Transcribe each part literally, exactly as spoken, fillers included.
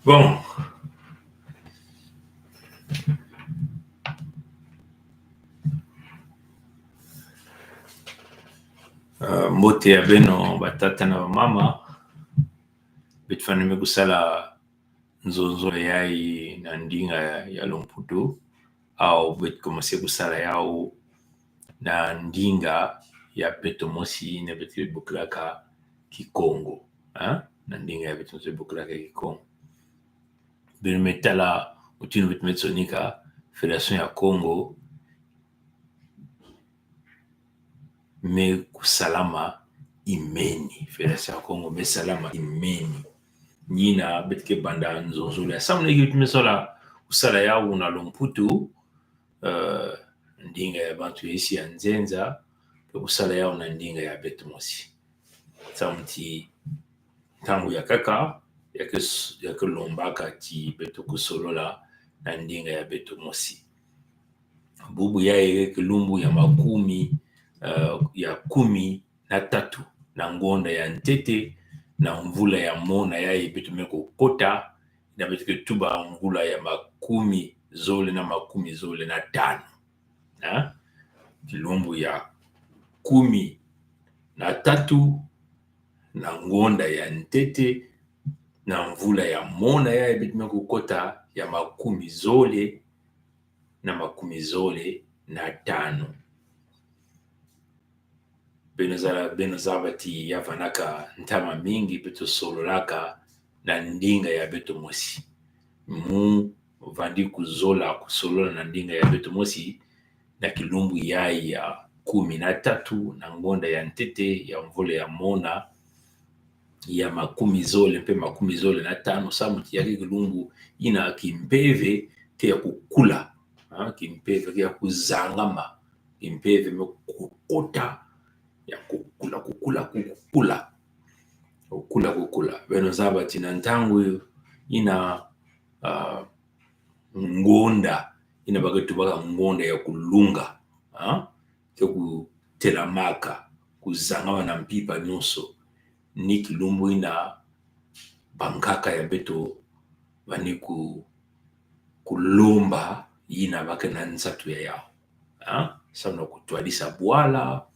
Bon. Ah, mbote ya beno batata na bamama. Beto fani me kusala nzonzolo yayi na ndinga ya Lumputu, au beto commencer kusala yau na ndinga ya beto mosi, na beto bokilaka Kikongo, ha? Na ndinga ya beto mosi bokilaka Kikongo. Beno me tala mutindu beto me sonika, Fédération ya Kongo me kusalama imeni. Fédération ya Kongo me salama imeni. Ni ina beto ke banda nzonzolo ya samu na inki beto me zola kusala yau na Lumputu, eh, ndinga ya bantu ya isi ya nzenza, mpe kusala yau na ndinga ya beto mosi. Samu ti ntangu ya nkaka, ya ke s-, ya ke lombaka ti beto kusolola na ndinga ya beto mosi. Bubu yayi kilumbu ya makumi, eh, ya kumi na tatu na ngonda ya ntete, na mvula ya mona yayi beto me kukota, ina beto ke tuba mvula ya makumi zole na makumi zole na tanu. Ha? Kilumbu ya kumi na tatu na ngonda ya ntete, na mvula ya mona yayi beto me kukota, ya makumi zole na makumi zole na tanu. Beno zaba, beno zaba ti ya vandaka ntama mingi beto sololaka na ndinga ya beto mosi. Mu vandi kuzola kusolola na ndinga ya beto mosi na kilumbu yayi ya kumi na tatu na ngonda ya ntete ya mvula ya mona ya makumi zole mpe makumi zole na tanu, samu ti ya ke kilumbu ina kimpeve ke ya kukula, ha, kimpeve ke ya kuzangama, kimpeve me kukota, ya kukula, kukula, kukula. Kukula, kukula. Beno zaba ti na ntangu ina, ah, ngonda ina ba ke tubaka ngonda ya kulunga, ha? Ke kutelamaka, kuzangama na mpimpa nyonso. Ni kilumbu ina bankaka ya beto bani ku-, kulomba ina ba ke na nsatu ya yau, ha? Samu na kutwadisa bwala,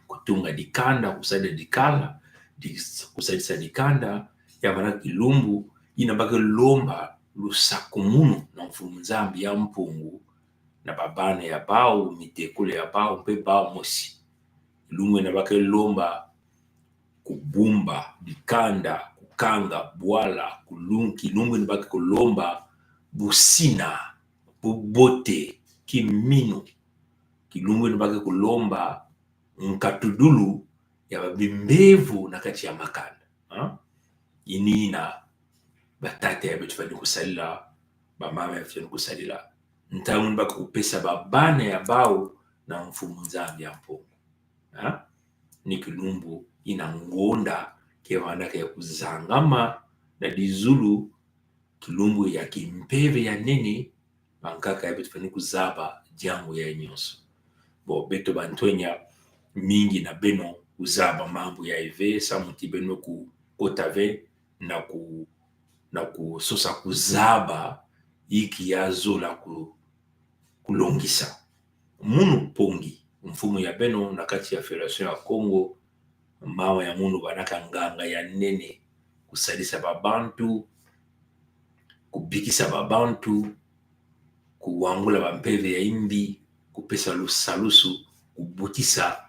kutunga dikanda, kusadisa dikanda, dis-, kusadisa dikanda, ya vandaka kilumbu ina ba ke lomba lusakumunu na Mfumu Nzambi ya Mpungu, na babana ya bau, mitekolo ya bau, mpe bau mosi. Kilumbu ina ba ke lomba kubumba dikanda, kukanga bwala, kulung-, kilumbu ina ba ke kulomba busina, bubote, kiminu. Kilumbu ina ba ke kulomba nkatudulu ya babimbevo na kati ya makanda. Ha? Ini ina batata ya beto fani kusalila, bamama ya beto fani kusalila. Ntangu ina ba ke kupesa babana ya bau na Mfumu Nzambi ya Mpungu. Ha? Ni kilumbu ina ngonda ke vandaka ya kuzangama na dizulu, kilumbu ya kimpeve ya nene, bankaka ya beto fani kuzaba diangu yayi nyonso. Bon, beto bantwenya, mingi na beno kuzaba mambu yayi ve, samu ti beno kukota ve na ku-, na kusosa kuzaba inki ya zola ku-, kulongisa. Munu Pongi, mfumu ya beno na kati ya Fédération ya Kongo, mama ya munu vandaka nganga ya nene, kusadisa babantu, kubikisa babantu, kuwangula bampeve ya imbi, kupesa lusalusu, kubutisa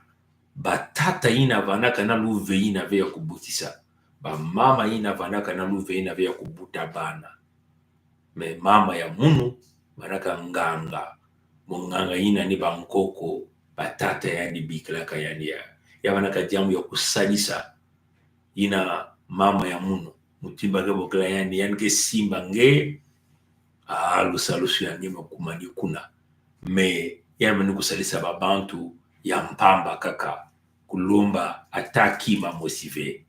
batata ina vandaka na luve ina ve ya kubutisa, bamama ina vandaka na luve ina ve ya kubuta bana. Mais mama ya munu vandaka nganga. Mo nganga ina ni bankoko, batata yandi bikilaka yandi ya. Ya vandaka diambu ya kusadisa. Ina mama ya munu, mutindu ba ke bokila yandi, yandi ke simba nge, ah, lusalusu ya nge me kuma ni kuna. Mais yandi mani kusadisa babantu ya mpamba kaka, kulomba ata kima mosi ve.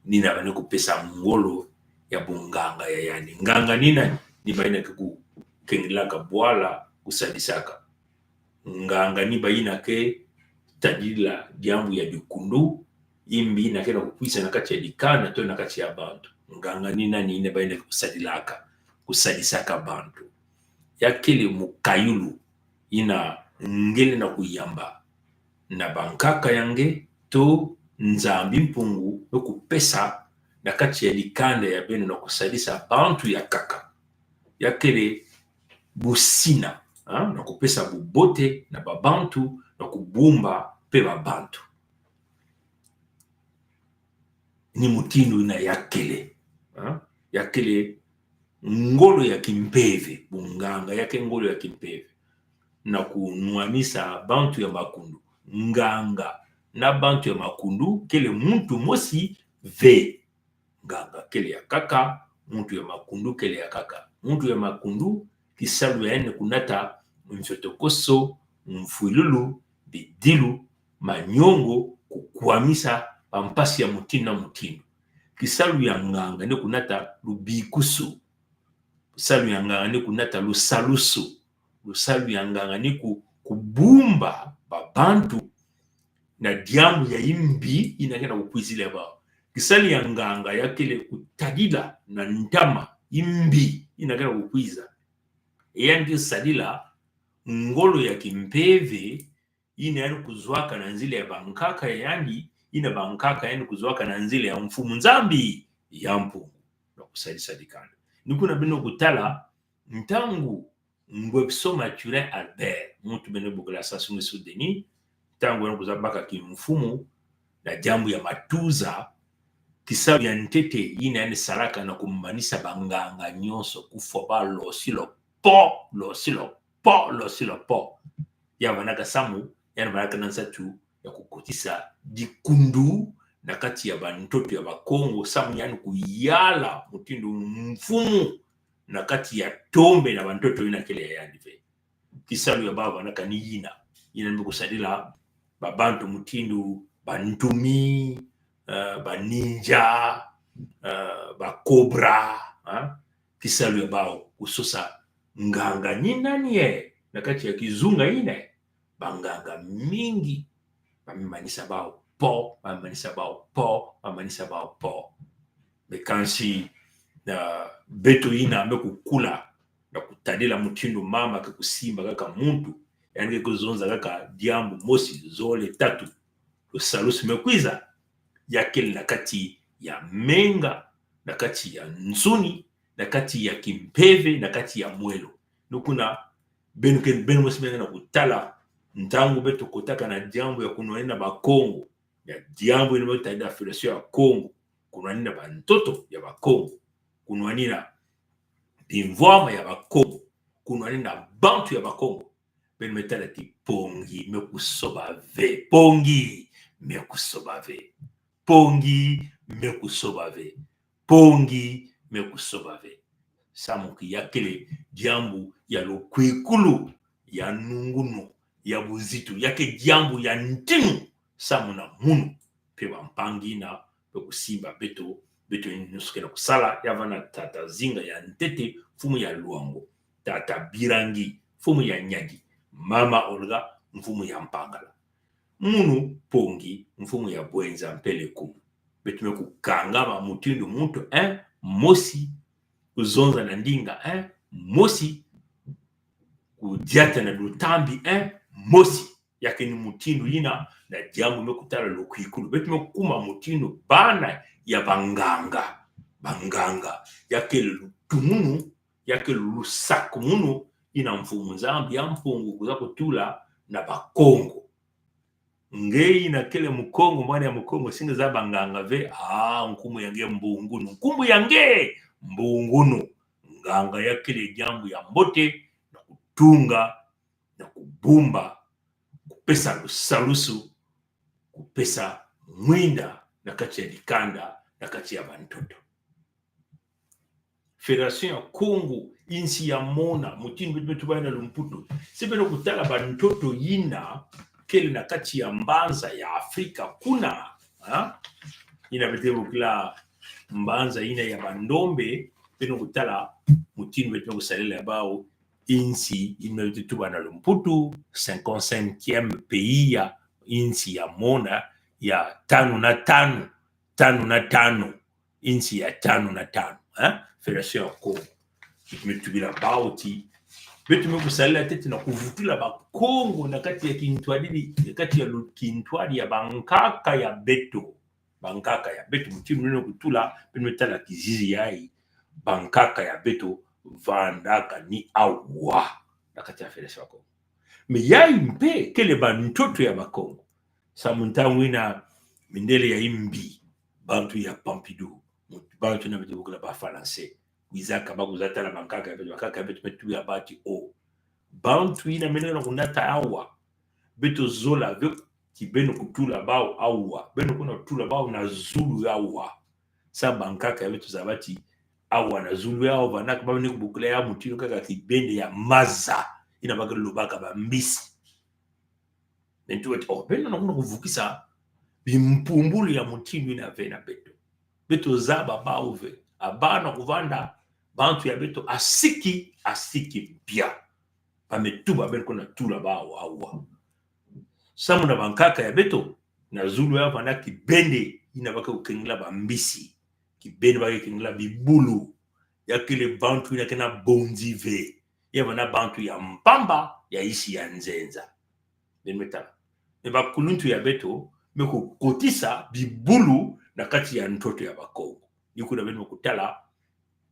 Ni ina mani kupesa ngolo ya bunganga ya yandi. Nganga ni nani? Ni bayina ke kukengelaka bwala, kusadisaka. Nganga ni bayina ke tadila diambu ya dikundu, imbi ina ke na kukwisa na kati ya dikanda to na kati ya bantu. Nganga ni nani? Ina baina kusadilaka, kusadisaka bantu. Ya kele mukayulu ina ngeleka na kuyamba na bankaka ya nge to Nzambi Mpungu me kupesa na kati ya dikanda ya beno na kusadisa bantu ya nkaka. Ya kele busina, ha, na kupesa bubote na babantu, na kubumba mpe babantu. Ni mutindu ina ya kele, ha? Ya kele ngolo ya kimpeve, bunganga ya kele ngolo ya kimpeve. Na kunwanisa bantu ya makundu. Nganga na bantu ya makundu kele muntu mosi ve. Nganga kele ya nkaka, muntu ya makundu kele ya nkaka. Muntu ya makundu, kisalu ya yandi kunata mfiotokoso, mfwilulu, bidilu, manyongo, kukwamisa bampasi ya mutindu na mutindu. Kisalu ya nganga ni kunata lubikusu. Kisalu ya nganga ni kunata lusalusu. Kisalu ya nganga ni ku-, kubumba babantu na diambu ya imbi ina ke na kukwizila ya bawu. Kisalu ya nganga ya kele kutadila na ntama imbi ina ke na kukwiza. Yandi sadila ngolo ya kimpeve ina yandi kuzwaka na nzila ya bankaka ya yandi, ina bankaka ya yandi kuzwaka na nzila ya Mfumu Nzambi ya Mpungu. Na kusadisa dikanda. Ni kuna beno kutala, ntangu Ngwebiso Mathurin Albert, muntu beno bokila Sassou Nguesso Denis, ntangu yandi kwiza baka kimfumu na diambu ya matuza, kisalu ya ntete ina yandi salaka na kumanisa banganga nyonso, kufwa bawu losilo po, losilo po, losilo po. Ya vandaka samu, yandi vandaka na nsatu ya kukotisa dikundu na kati ya bantoto ya Bakongo, samu yandi kuyala mutindu mfumu na kati ya tombe na bantoto ina kele ya yandi ve. Kisalu ya bawu vandaka ni ina. Ina me kusadila babantu mutindu bantumi, eh, baninja, eh, bacobra, eh, kisalu ya bawu kusosa nganga ni nani e, na kati ya kizunga ina e. Banganga mingi, bamimanisa bawu po, bamimanisa bawu po, bamimanisa bawu po. Mais kansi na beto ina me kukula, na kutadila mutindu mama ke kusimba kaka muntu, yandi ke kuzonza kaka diambu mosi, zole, tatu. Lusalusu me kwiza, ya kele na kati ya menga, na kati ya nsuni, na kati ya kimpeve, na kati ya mwelo. Ni kuna, beno ke, beno mosi beno ke na kutala, ntangu beto kotaka na diambu ya kunwanina Bakongo, ya diambu ina beto tadila Fédération ya Kongo, kunwanina bantoto ya Bakongo, kunwanina bimvwama ya Bakongo, kunwanina bantu ya Bakongo, beno me tala ti Pongi me kusoba ve. Pongi me kusoba ve. Pongi me kusoba ve. Pongi me kusoba ve. Samu ke ya kele diambu ya lukwikulu, ya nungunu, ya buzitu, ya ke diambu ya ntinu, samu na munu mpe bampangi ina me kusimba beto, beto nyonso ke na kusala, ya vanda tata Zinga ya ntete, mfumu ya Loango, tata Birangi, mfumu ya Niari, mama Olga, mfumu ya Mpangala. Munu Pongi, mfumu ya Bouenza mpe Lékoumou. Beto me kukangama mutindu muntu, eh, mosi, kuzonza na ndinga, eh, mosi, kudiata na lutambi, eh, mosi. Ya ke ni mutindu ina, na diambu me kutala lukwikulu. Beto me kuma mutindu bana ya banganga. Banganga. Ya ke lutumunu, ya ke lusakumunu ina Mfumu Nzambi ya Mpungu kwiza kutula na Bakongo. Nge ina kele Mukongo, mwana ya Mukongo, si nge zaba nganga ve, ah, nkumbu ya nge Mbungunu. Nkumbu ya nge Mbungunu. Nganga ya kele diambu ya mbote, na kutunga, na kubumba, kupesa lusalusu, kupesa mwinda na kati ya dikanda, na kati ya bantoto. Fédération ya Kongo, insi ya mona, mutindu beto me tuba na lumputu. Si beno kutala bantoto ina kele na kati ya mbanza ya Afrika kuna, ha? Ina beto bokila mbanza ina ya bandombe, beno kutala mutindu beto kusalela ya bawu, insi ina beto tuba na lumputu, cinquante-cinquième pays ya insi ya mona, ya tanu na tanu, tanu na tanu. insi ya tanu na tanu, eh? Fédération ya Kongo. Beto me tubila bau ti, beto me kusalela ntete na kuvutula Bakongo na kati ya kintwadidi, na kati ya lu-, kintwadi ya bankaka ya beto. Bankaka ya beto, mutindu beno kutula, beno me tala kizizi yayi. Bankaka ya beto vandaka ni awa na kati ya Fédération ya Kongo. Mais yayi mpe kele bantoto ya Bakongo. Samu ntangu yina mindele ya imbi, bantu ya Pompidou, bantu yina beto bokila ba Falanse, kwizaka, bakwiza tala bankaka ya beto, bankaka ya beto me tubila bau ti: oh, bantu yina mena na kunata awa, beto zola ve ti beno kutula bau awa, beno kwenda tula bau na zulu ya awa. Samu bankaka ya beto zaba ti awa na zulu ya awa vandaka, bau ni kubokila ya mutindu kaka kibende ya maza, yina ba ke lobaka bambisi. Beto ti: oh, beno na kwenda kuvukisa bimpumbulu ya mutindu yina ve na beto. Beto zaba bau ve, abana kuvanda bantu ya beto asiki, asiki mpia. Ba me tuba beno kwenda tula bau awa. Samu na bankaka ya beto, na zulu ya awa vandaka kibende yina ba ke kukengela bambisi, kibende ba ke kengela bibulu. Ya kele bantu yina ke na bonzi ve. Ya vanda bantu ya mpamba, ya insi ya nzenza. Beno me tala. Mais bakuluntu ya beto me kukotisa bibulu na kati ya ntoto ya Bakongo. Ni kuna beno me kutala,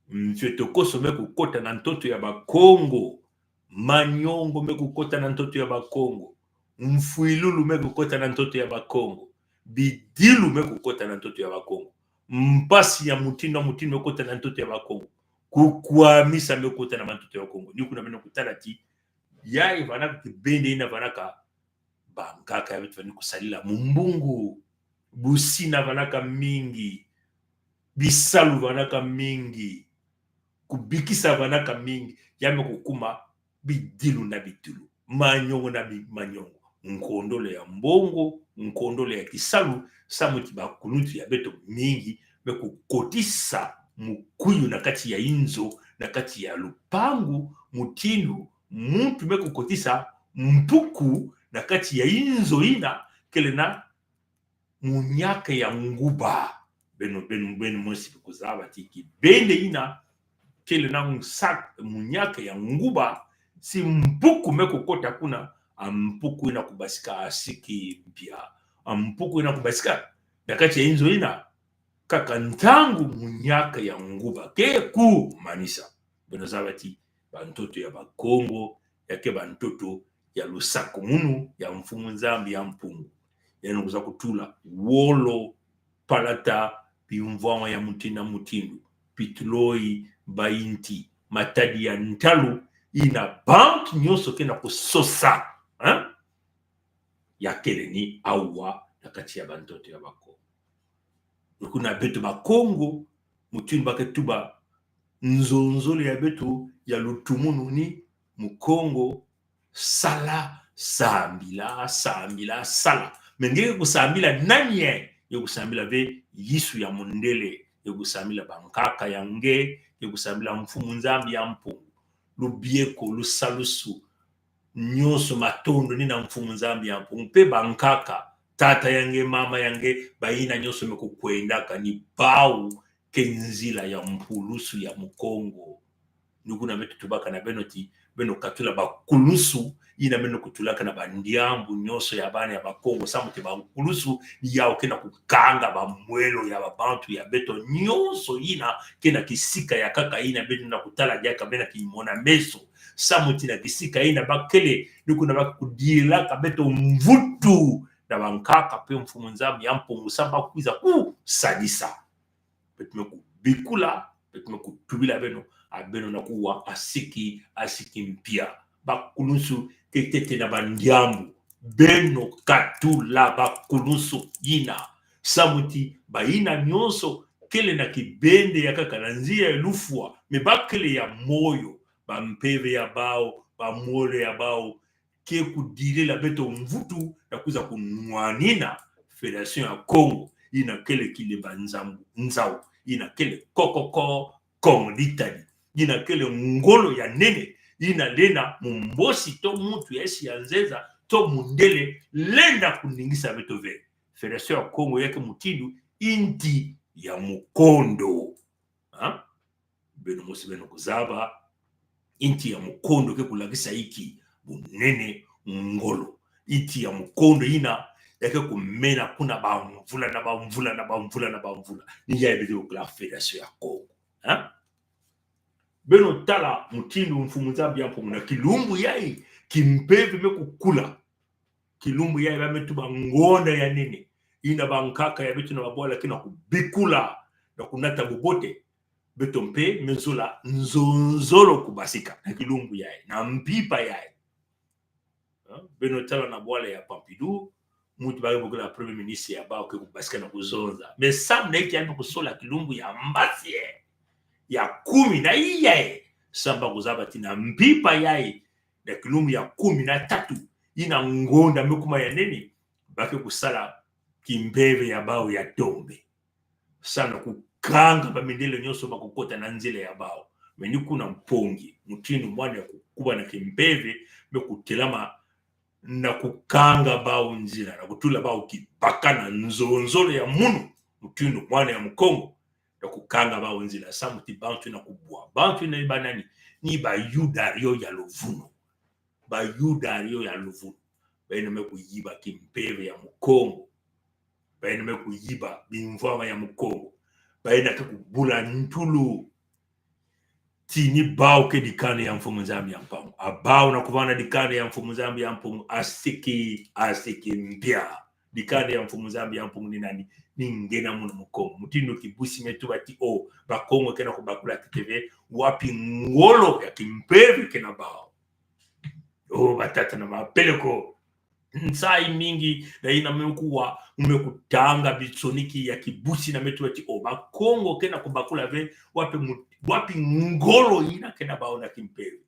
mfiotokoso me kukota na ntoto ya Bakongo. Manyongo me kukota na ntoto ya Bakongo. Mfwilulu me kukota na ntoto ya Bakongo. Bidilu me kukota na ntoto ya Bakongo. Mpasi ya mutindu na mutindu me kukota na ntoto ya Bakongo. Kukwamisa me kukota na ntoto ya Bakongo. Ni kuna beno kutala ti yayi vandaka kibende yina vandaka bankaka ya beto vandi kusalila mumbungu. Busina vandaka mingi. Bisalu vandaka mingi. Kubikisa vandaka mingi. Ya me kukuma bidilu na bidilu, manyongo na bi-, manyongo. Nkondolo ya mbongo, nkondolo ya kisalu, samu ti bakuluntu ya beto mingi me kukotisa mukuyu na kati ya inzo, na kati ya lupangu, mutindu muntu me kukotisa mpuku na kati ya inzo yina kele na munyaka ya nguba. Beno, beno, beno mosi mpe kuzaba ti kibende yina kele na musa-, munyaka ya nguba, si mpuku me kukota kuna, a mpuku yina kubasika asiki mpia. A mpuku yina kubasika na kati ya inzo yina, kaka ntangu munyaka ya nguba ke kumanisa. Beno zaba ti bantoto ya Bakongo, ya ke bantoto ya lusakumunu ya Mfumu Nzambi ya Mpungu. Yandi kwiza kutula wolo, palata, bimvwama ya mutindu na mutindu, pituloi, bayinti, matadi ya ntalu, yina bantu nyonso ke na kusosa, hein? Ya kele ni awa na kati ya bantoto ya Bakongo. Ni kuna beto Bakongo, mutindu ba ke tuba nzonzolo ya beto ya lutumunu ni: Mukongo, sala, sambila, sambila, sala. Mais nge ke kusambila nani, eh? Nge kusambila ve Yesu ya mundele, nge kusambila bankaka ya nge, nge kusambila Mfumu Nzambi ya Mpungu. Lubieko, lusalusu, nyonso matondo ni na Mfumu Nzambi ya Mpungu. Mpe bankaka, tata ya nge, mama ya nge, bayina nyonso me kukwendaka, ni bau ke nzila ya mpulusu ya Mukongo. Ni kuna beto tubaka na beno ti beno katula bakulusu yina beno kutulaka na bandiambu nyonso ya bana ya Bakongo, samu ti bakulusu ni yawu ke na kukanga bamwelo ya babantu ya beto nyonso yina ke na kisika ya nkaka yina beto na kutala diaka, beno kimona meso. Samu ti na kisika yina ba kele, ni kuna ba kudilaka beto mvutu na bankaka mpe Mfumu Nzambi ya Mpungu, samu ba kwiza kusadisa. Beto me kubikula, beto me kutubila beno, a beno na kuwa asiki, asiki mpia. Bakulusu ke ntete na bandiambu, beno katula bakulusu yina. Samu ti bayina nyonso kele na kibende ya nkaka na nzila ya lufwa, mais ba kele ya moyo, bampeve ya bawu, bamwelo ya bawu, ke kudilila beto mvutu na kwiza kunwanina Fédération ya Kongo, yina kele kilemba nzambu, nzawu, yina kele kokoko, Kongo ditadi, yina kele ngolo ya nene, yina lenda mumbosi to muntu ya insi ya nzenza to mundele lenda kuningisa beto ve. Fédération ya Kongo ya ke mutindu inti ya mukondo. Ha? Beno mosi beno kuzaba, nti ya mukondo ke kulakisa inki? Bunene, ngolo. Nti ya mukondo yina ya ke kumena kuna bamvula na bamvula na bamvula na bamvula. Ni yayi beto ke bokila Fédération ya Kongo. Ha? Beno tala mutindu Mfumu Nzambi ya Mpungu na kilumbu yayi kimpeve me kukula. Kilumbu yayi ba me tuba ngonda ya nene, yina bankaka ya beto na babwala ke na kubikula na kunata bubote. Beto mpe me zola nzonzolo kubasika na kilumbu yayi, na mpimpa yayi. Ha? Beno tala na bwala ya Pompidou, muntu ba ke bokila premier ministre ya bawu ke kubasika na kuzonza. Mais samu na inki ya me kusola kilumbu ya mbasi e, ya kumi na iya e, samu ba kuzaba ti na mpimpa yayi, na kilumbu ya kumi na tatu, yina ngonda me kuma ya nene, ba ke kusala kimpeve ya bawu ya tombe. Samu na kukanga bamindele nyonso ba kukota na nzila ya bawu. Mais ni kuna mpongi, mutindu mwana ya kukuba na kimpeve me kutelama na kukanga bawu nzila, na kutula bawu kibaka na nzonzolo ya munu, mutindu mwana ya Mukongo, na kukanga bawu nzila, samu ti bantu na kubwa. Bantu yina ni banani? Ni Bayuda yo ya luvunu. Bayuda yo ya luvunu. Bayina me kuyiba kimpeve ya Mukongo. Bayina me kuyiba bimvwama ya Mukongo. Bayina ke kubula ntulu ti ni bawu ke dikanda ya Mfumu Nzambi ya Mpungu. A bawu na kuvana dikanda ya Mfumu Nzambi ya Mpungu, asiki, asiki mpia. Dikanda ya Mfumu Nzambi ya Mpungu ni nani? Ni nge na munu Mukongo. Mutindu kibusi me tuba ti o, Bakongo ke na kubakula ntete ve, wapi ngolo ya kimpeve ke na bawu? O batata na mama, peleko nsayi mingi na yina me kuwa, me kutanga bisoniki ya kibusi na me tuba ti o, Bakongo ke na kubakula ve, wapi mu-, wapi ngolo yina ke na bawu na kimpeve.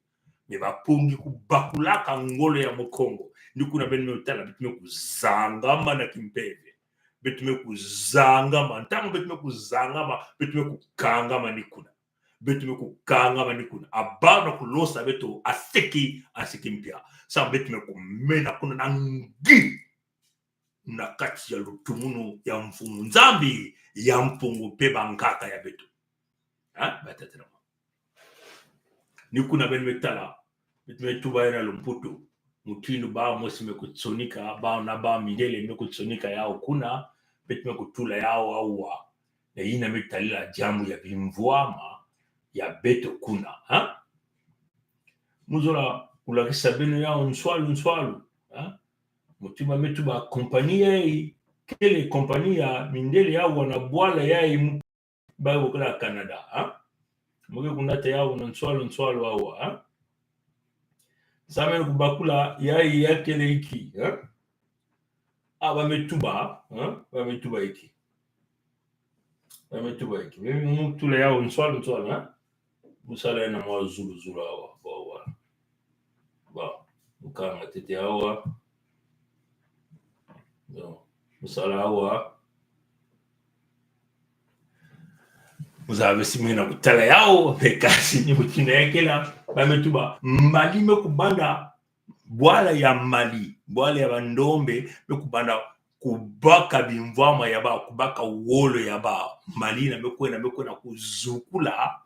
Mais ba pongi kubakulaka ngolo ya Mukongo. Ni kuna beno me tala, beto me kuzangama na kimpeve. Beto me kuzangama. Ntangu beto me kuzangama, beto me kukangama ni kuna. Beto me kukangama ni kuna. A bawu na kulosa beto asiki, asiki mpia. Samu beto me kumena kuna na ngi na kati ya lutumunu ya Mfumu Nzambi ya Mpungu mpe bankaka ya beto. Ha? Batata na mama. Ni kuna beno me tala, beto me tuba ya na lumputu, mutindu bawu mosi me kutsonika, bawu na bamindele me kutsonika yawu kuna, beto me kutula yawu awa. Na yina me tadila diambu ya bimvwama ya beto kuna, ha? Mu zola kulakisa beno yawu nswalu, nswalu, ha? Mutindu ba me tuba compagnie yayi, kele compagnie ya mindele yawu na bwala yayi mu ba bokila Canada, ha? Mu ke kunata yawu na nswalu, nswalu awa, ha? Samu me kubakula yayi ya kele inki, ha? A ba me tuba, ha? Ba me tuba inki. Ba me tuba inki. Mu tula yawu nswalu, nswalu, ha? Mu sala ya na mwa zulu, zulu awa, ba, awa. Ba, mu kanga ntete awa. Yo, mu sala awa. Mu zaba si me na kutala yawu, mais kasi ni mutindu ya kele, ba me tuba, Mali me kubanda, bwala ya Mali, bwala ya bandombe, me kubanda kubaka bimvwama ya bawu, kubaka wolo ya bawu. Mali na me kwenda, me kwenda kuzukula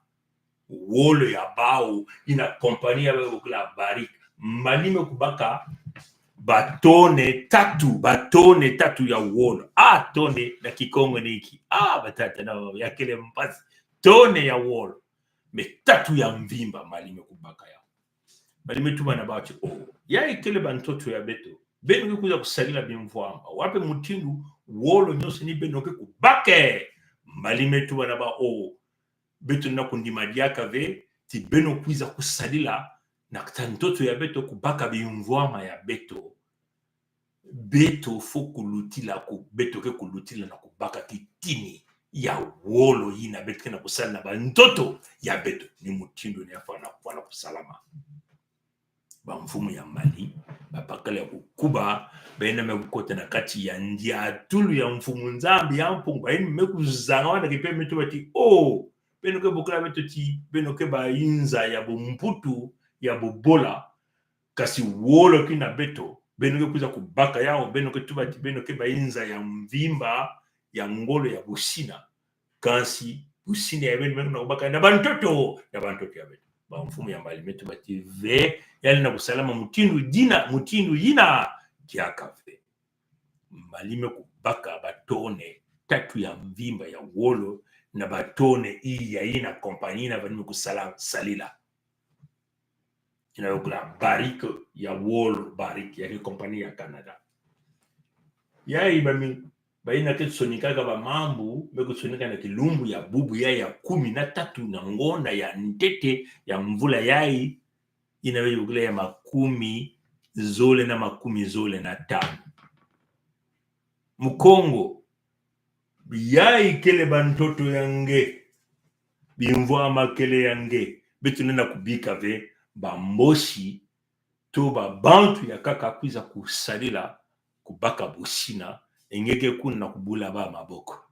wolo ya bawu, yina compagnie ya bawu bokila Barrick. Mali me kubaka batone tatu, batone tatu ya wolo. A, tone na Kikongo ni inki? A, batata na mama, ya kele mpasi. Tone ya wolo. Mais tatu ya mvimba Mali me kubaka yawu. Mali me tuba na bawu ti o, yayi kele bantoto ya beto. Beno ke kwiza kusadila bimvwama. Wapi mutindu wolo nyonso ni beno ke kubaka? Mali me tuba na bawu o, beto na kundima diaka ve ti beno kwiza kusadila na kati ya ntoto ya beto kubaka bimvwama ya beto. Beto faut kulutila ku-, beto ke kulutila na kubaka kitini ya wolo yina beto ke na kusala na bantoto ya beto. Ni mutindu ni ya fwana, fwana kusalama. Bamfumu ya Mali, babakala ya kukuba, bayina me kukota na kati ya ndiatulu ya Mfumu Nzambi ya Mpungu, bayina me kuzangama na kimpeve, me tuba ti o, beno ke bokila beto ti beno ke bayinza ya bumputu, ya bubola, kasi wolo ke na beto, beno ke kwiza kubaka yawu, beno ke tuba ti beno ke bayinza ya mvimba, ya ngolo ya busina. Kansi busina ya beno me kuna kubaka na bantoto, na bantoto ya beno. Bamfumu ya mbali me tuba ti ve, yandi na kusalama mutindu yina, mutindu yina diaka ve. Mbali me kubaka batone tatu ya mvimba ya wolo, na batone iya yina compagnie yina bavani me kusala, salila. Yina bokila Barrick ya wolo, Barrick ya ki compagnie ya Canada. Yayi ba mi, bayina ke sonikaka bamambu me kusonika na kilumbu ya bubu ya, ya kumi na tatu na ngonda ya ntete ya mvula yayi, yina bokila ya makumi zole na makumi zole na tanu. Mukongo, yayi kele bantoto ya nge, bimvwama kele ya nge, beto lenda kubika ve bambosi to babantu ya nkaka kwiza kusalila kubaka busina, e nge ke kuna kubula bau maboko.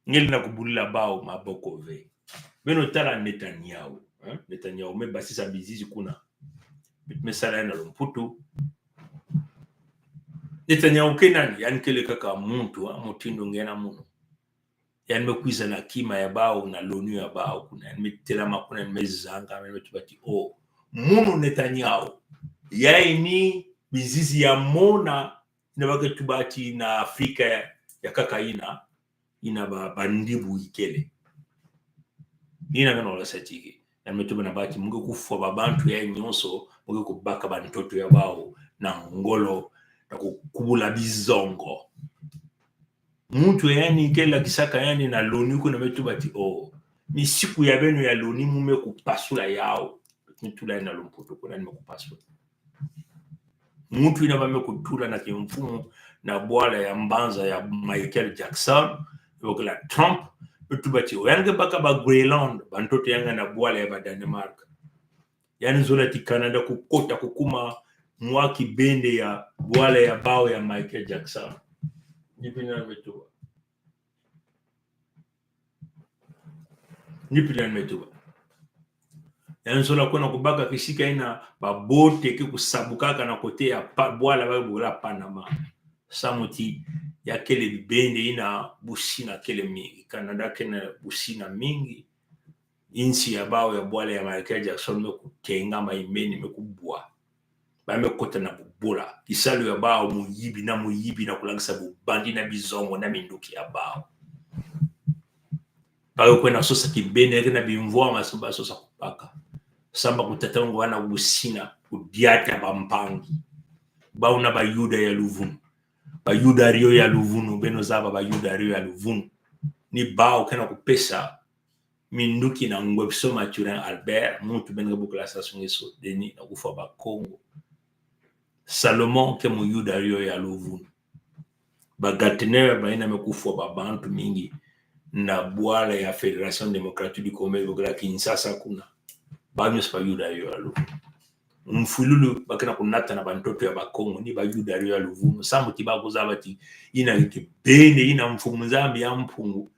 Nge lenda kubulila bau maboko ve. Beno tala Netanyahu, eh? Netanyahu me basisa bizizi kuna. Me sala ya na lumputu. Netanyahu ke nani? Yandi kele kaka muntu, ah, mutindu nge na munu. Yandi me kwiza na kima ya bau, na l'ONU ya bau kuna. Yandi me telama kuna, yandi me zanga, yandi me tuba ti, oh, munu Netanyahu, yayi ni bizizi ya mona, yina ba ke tuba ti na Afrika ya, ya nkaka yina, yina ba, bandibu ikele. Yina ngano la satiki. Yandi me tuba na bau ti mu ke kufwa babantu yayi nyonso, mu ke kubaka bantoto ya bau na ngolo, na kukubula bizongo. Muntu yandi ke lakisaka yandi na l'ONU kuna me tuba ti, oh, misiku ya beno ya l'ONU mu me kupasula yawu. Ni tula yandi na lumputu kuna, ni me kupasula. Muntu yina ba me kutula na kimfumu na bwala ya mbanza ya Michael Jackson, bokila Trump, me tuba ti, oh, yandi ke baka ba Groenland, bantoto ya nge na bwala ya ba Danemark. Yandi zola ti Canada kukota kukuma mwa kibende ya bwala ya bau ya Michael Jackson. Ni pi yandi me tuba. Ni pi yandi me tuba. Yandi zola kwenda kubaka kisika yina babote ke kusabukaka na kote ya pa-, bwala ba bokila Panama. Samu ti ya kele bibende yina busina kele mingi. Canada ke na busina mingi. Insi ya bau ya bwala ya Michael Jackson me kutengama, imeni me kubwa. Ba me kota na bubola. Kisalu ya bau muyibi na muyibi na kulakisa bubandi na bizongo na minduki ya bau. Ba ke kwenda sosa kibende ke na bimvwama so ba sosa kubaka. Samu ba kutata ngo wana busina, kudiata bampangi. Bau na Bayuda ya luvunu. Bayuda rio ya luvunu, beno zaba Bayuda rio ya luvunu. Ni bau ke na kupesa minduki na ngwepso Mathurin Albert, muntu beno ke bokila Sassou Nguesso Denis, na kufwa Bakongo. Salomon ke Muyuda rio ya luvunu. Ba Gatner, bayina me kufwa babantu mingi na bwala ya Fédération Démocratique du Congo, bokila Kinshasa kuna. Ba nyonso Bayuda rio ya luvunu. Mfululu ba ke na kunata na bantoto ya Bakongo ni Bayuda rio ya luvunu. Samu ti ba kuzaba ti yina kibende yina Mfumu Nzambi ya Mpungu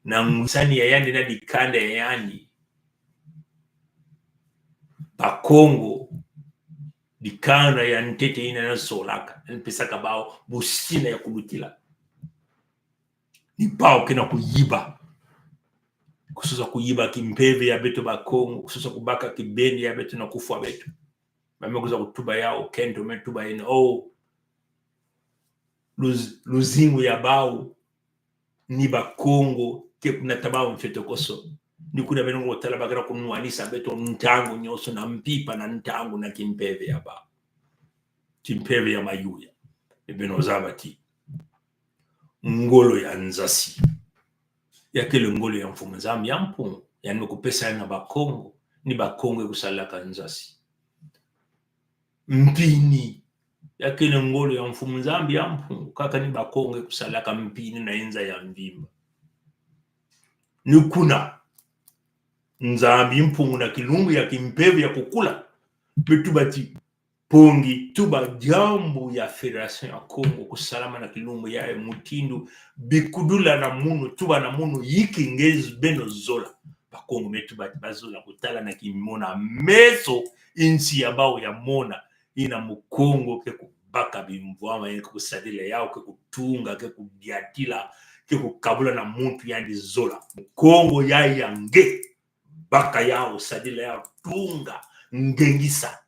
na ngwisani ya yandi na dikanda ya yandi. Bakongo, dikanda ya ntete yina na zolaka, yandi pesaka bau busina ya kulutila. Ni bau ke na kuyiba. Kusosa kuyiba kimpeve ya beto Bakongo, kusosa kubaka kibende ya beto na kufwa beto. Ba me kwiza kutuba yawu, kento me tuba yina, oh, luz-, luzingu ya bau ni Bakongo ke kunata bau mfiotokoso. Ni kuna beno kotala ba ke na kunwanisa beto ntangu nyonso na mpimpa na ntangu na kimpeve ya bau. Kimpeve ya mayuya. E beno zaba ti ngolo ya nzasi ya kele ngolo ya Mfumu Nzambi ya Mpungu, yandi me kupesa yandi na Bakongo, ni Bakongo ke kusalaka nzasi. Mpini ya kele ngolo ya Mfumu Nzambi ya Mpungu, kaka ni Bakongo ke kusalaka mpini na inza ya mvimba. Ni kuna Nzambi Mpungu na kilumbu ya kimpeve ya kukula me tuba ti: Mpungu, tuba diambu ya Fédération ya Kongo kusalama na kilumbu yayi mutindu bikudula na munu, tuba na munu: Yinki nge beno zola? Bakongo me tuba ti ba zola kutala na kimona meso, insi ya bau ya mona, yina Mukongo ke kubaka bimvwama, yina ke kusadila yawu, ke kutunga, ke kudiatila, ke kukabula na muntu yandi zola. Mukongo ya ya nge, baka yau, sadila yau, tunga, ngengisa.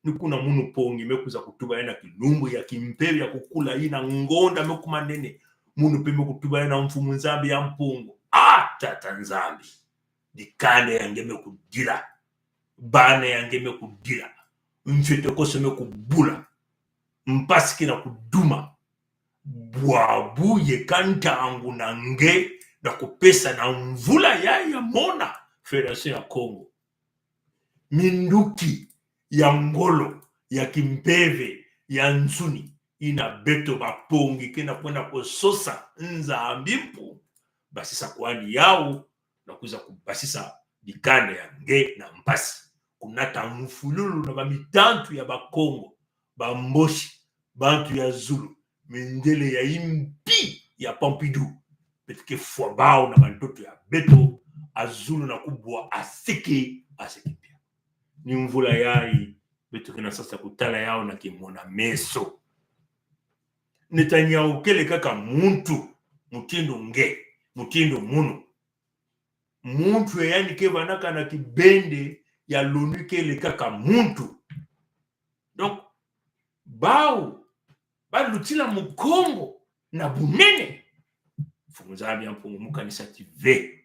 Ni kuna munu pongi me kwiza kutuba yau na kilumbu ya kimpeve ya kukula, ina ngonda me kuma nene. Munu mpe me kutuba yau na Mfumu Nzambi ya Mpungu: Ah, Tata Nzambi, dikanda ya nge me kudila, bana ya nge me kudila, mfeto koso me kubula, mpasi kina kuduma. Bwabu yeka ntangu na nge na kupesa na mvula ya ya mona Fédération ya Kongo minduki ya ngolo, ya kimpeve, ya nsuni, ina beto bapongi kena kwenda kusosa Nzambi Mpungu. Basisa kwani yau, na kwiza kubasisa dikanda ya nge na mpasi, kunata mfululu na bamitantu ya Bakongo, Bamboshi, bantu ya zulu, mindele ya imbi ya Pompidou. Beto ke fwa bau na bantoto ya beto, azulu na kubwa aseke, aseke mpia. Ni mvula yayi, beto kena sasa kutala yau na kimona meso. Netanyahu kele kaka muntu, mutindu nge, mutindu munu. Muntu ya yandi ke vanaka na kibende ya l'ONU kele kaka muntu. Donc, bau balutila Mukongo na bunene. Mfumu Nzambi ya Mpungu, mu kanisa ti ve.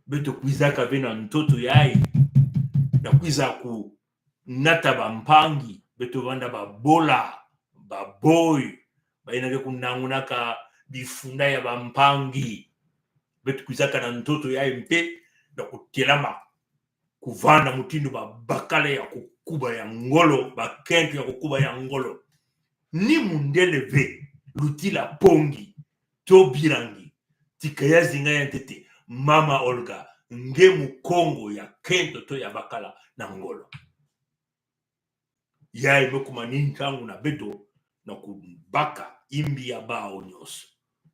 Beto kwizaka ve na ntoto yayi na kwiza kunata bampangi, beto vanda babola, baboy, bayina ke kunangunaka bifunda ya bampangi. Beto kwizaka na ntoto yayi mpe na kutelama kuvanda mutindu babakala ya kukuba ya ngolo, bakento ya kukuba ya ngolo. Ni mundele ve, lutila Pongi, to Birangi, tika ya zinga ya ntete, Mama Olga, nge Mukongo ya kento to ya bakala na ngolo. Yayi me kuma ni ntangu na beto na kubaka imbi ya bau nyonso,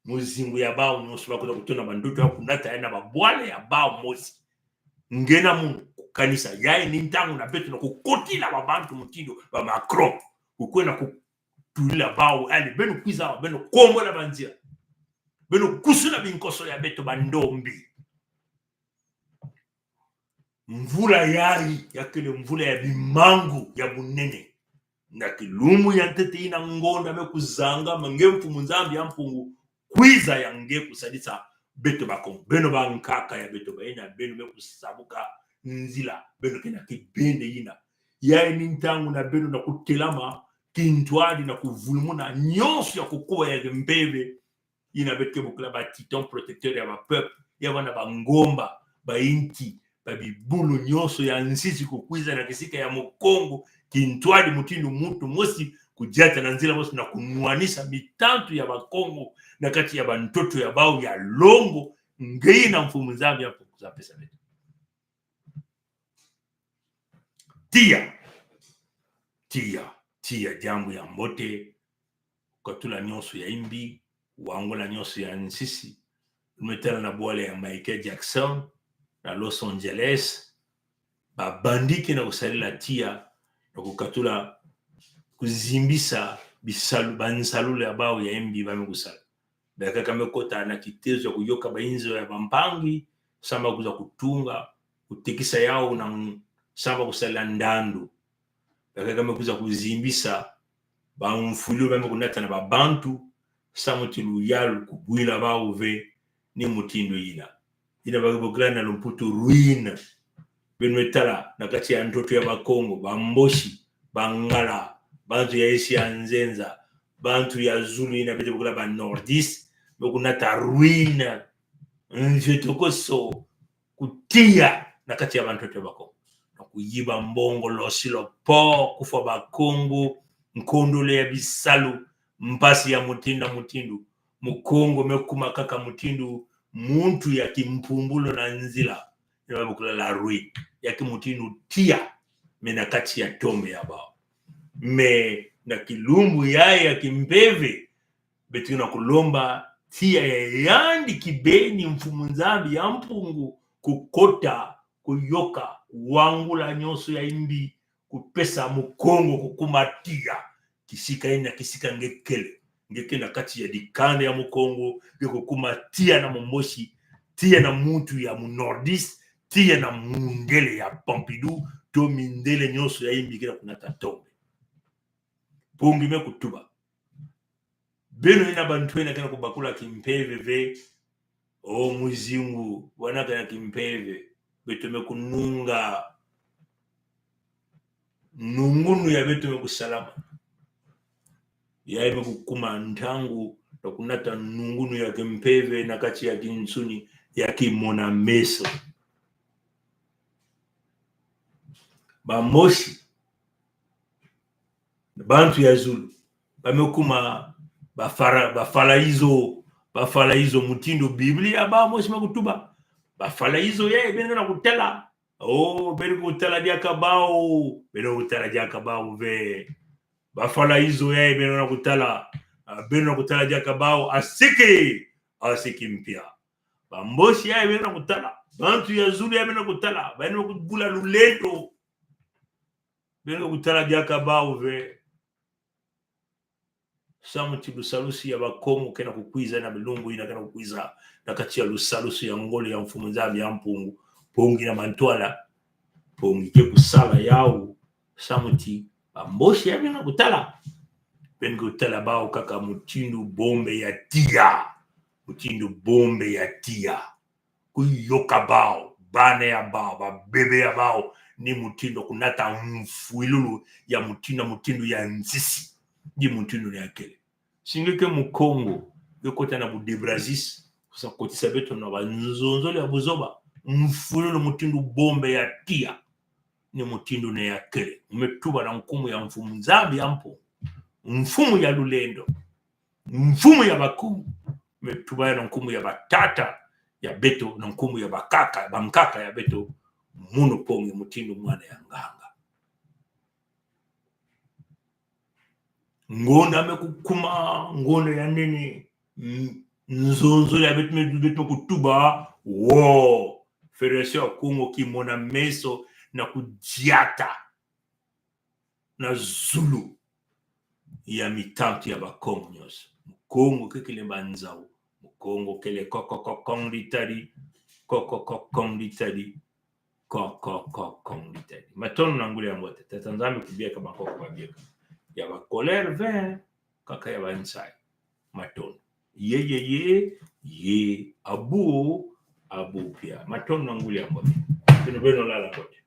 muzingu ya bau nyonso, bakota kutona bandoto ya kunata ya na babwala ya bau mosi. Nge na munu kukanisa, yayi ni ntangu na beto na kukotila babantu mutindu ba Macron, kukwenda kutulila bau, allez, beno kwiza awa, beno kombola banzila, beno kusula binkoso ya beto bandombi. Mvula yayi ya kele mvula ya bimangu ya bunene. Na kilumbu ya ntete yina ngonda me kuzangama, nge Mfumu Nzambi ya Mpungu, kwiza ya nge kusadisa beto Bakongo, beno bankaka ya beto, bayina beno me kusabuka nzila, beno ke na kibende yina. Yayi ni ntangu na beno na kutelama kintwadi na kuvulumuna nyonso ya kukuba ya kimpeve, yina beto ke bokila ba titan protecteur ya ba peuple, ya bana bangomba, bayinti, babibulu nyonso ya nsisi kukwiza na kisika ya Mukongo kintwadi mutindu muntu mosi, kudiata na nzila mosi na kunwanisa mitantu ya Bakongo na kati ya bantoto ya bau ya longo, nge yina Mfumu Nzambi ya Mpungu kwiza pesa beto. Tiya, tiya, tiya, diambu ya mbote, kukatula nyonso ya imbi, wangula nyonso ya nsisi. Lu me tala na bwala ya Michael Jackson na Los Angeles, ba bandit ke na kusalila tiya na kukatula kuzimbisa bisalu, bansalulu ya bau ya imbi ba me kusala. Bakaka me kota na kitezo ya kuyoka bayinzo ya bampangi, samba kwiza kutunga, kutekisa yau na ng-, samba kusala ndandu. Bakaka me kwiza kuzimbisa bamfulu ba me kunata na babantu, samu ti luyalu kubwila bau ve, ni mutindu yina. Yina ba ke bokila na lumputu ruine. Beno me tala na kati ya ntoto ya Bakongo, Bamboshi, Bangala, bantu ya esi ya nzenza, bantu ya zulu yina beto bokila ba nordistes, me kunata ruine, nzio tokoso, kutiya na kati ya bantoto ya Bakongo. Na kuyiba mbongo, losilo po, kufwa Bakongo, nkondolo ya bisalu, mpasi ya mutindu na mutindu. Mukongo me kuma kaka mutindu muntu ya kimpumbulu na nzila. Yina ba bokila la ruine. Ya ke mutindu tiya, me na kati ya tombe ya bau. Mais na kilumbu yayi ya kimpeve, beto ke na kulomba tiya ya yandi kibeni Mfumu Nzambi ya Mpungu kukota, kuyoka, wangula nyonso ya imbi, kupesa Mukongo kukuma tiya, kisika yina, kisika nge kele. Nge ke na kati ya dikanda ya Mukongo, nge kukuma tiya na mumosi, tiya na muntu ya mu Nordiste, tiya na mundele ya Pompidou, to mindele nyonso ya imbi ke na kunata tombe. Mpungi me kutuba. Beno yina bantu yina ke na kubakula kimpeve ve, o muzingu, wana ke na kimpeve, beto me kununga nungunu ya beto me kusalama. Ya me kukuma ntangu na kunata nungunu ya kimpeve na kati ya kinsuni ya kimona meso. Bamosi, bantu ya zulu, ba me kuma bafara-, bafalaizo, bafalaizo mutindu Biblia, bamosi me kutuba. Bafalaizo ya, beno na kutala. O, beno kutala diaka bawu, beno kutala diaka bawu ve. Bafalaizo ya, beno na kutala. Ah, beno na kutala diaka bawu, asiki, asiki mpia. Bamosi ya, beno na kutala. Bantu ya zulu ya, beno na kutala. Beno kubula lulendo. Beno kutala diaka bawu ve. Samu ti lusalusu ya Bakongo ke na kukwiza na bilumbu yina ke na kukwiza, na kati ya lusalusu ya ngolo ya Mfumu Nzambi ya Mpungu, Mpungi na mantwala, Mpungi ke kusala yawu, samu ti bamosi ya beno na kutala. Beno kutala bawu kaka mutindu bombe ya tiya. Mutindu bombe ya tiya. Kuyoka bawu, bana ya bawu, babebe ya bawu, ni mutindu kunata mfwilulu ya mutindu, mutindu ya nsisi. Ni mutindu ni ya kele. Si nge ke Mukongo, nge kota na bu Debrazis, kusa kotisa beto na banzonzolo ya buzoba, mfwilulu mutindu bombe ya tiya. Ni mutindu ni ya kele. Me tuba na nkumbu ya Mfumu Nzambi ya Mpungu, Mfumu ya lulendo, Mfumu ya Bakongo. Me tuba ya na nkumbu ya batata ya beto, na nkumbu ya bakaka, bankaka ya beto, munu Mpungi mutindu mwana ya nganga. Ngonda me kukuma, ngonda ya nene, n-, nzonzolo ya beto me, beto me kutuba, wo, Fédération ya Kongo kimona meso na kudiata na zulu ya mitantu ya Bakongo nyonso. Mukongo ke kele mbanzau. Mukongo kele ko, ko, ko, kong ditadi. Ko, ko, ko, kong ditadi. Ko, ko, ko, kong ditadi. Matondo na nguli ya mbote. Tata Nzambi kubieka, bakoko babieka. Ya ba colère ve, kaka ya ba nsayi. Matondo. Ye, ye, ye, ye, abu, abu pia. Matondo na nguli ya mbote. Beno, beno lala mbote.